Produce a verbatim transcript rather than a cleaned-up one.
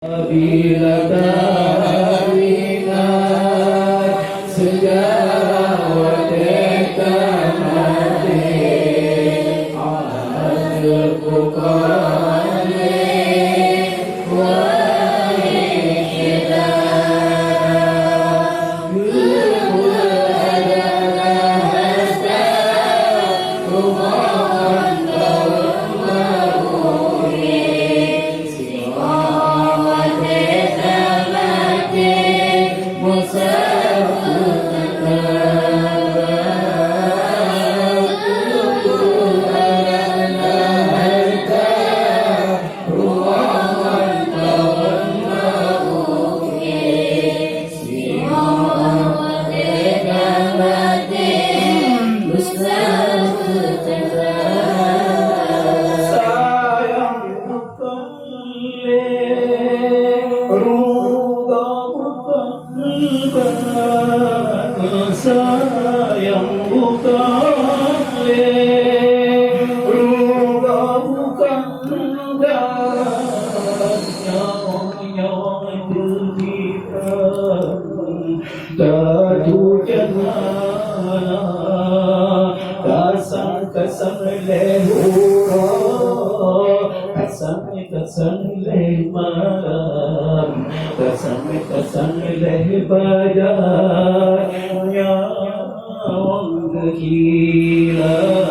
Bila taingat seujarah watée tamaté, hana teupeukalé wahé syedara. Sayang bukan lé ruga bukan, sayang bukan lé ruga bukan, nyoe-nyoe teubiet. Tatu jana, kasang-kasang lé uroe, kasang-kasang lé malam, kasang-kasang lé badan, nyawöng geukila.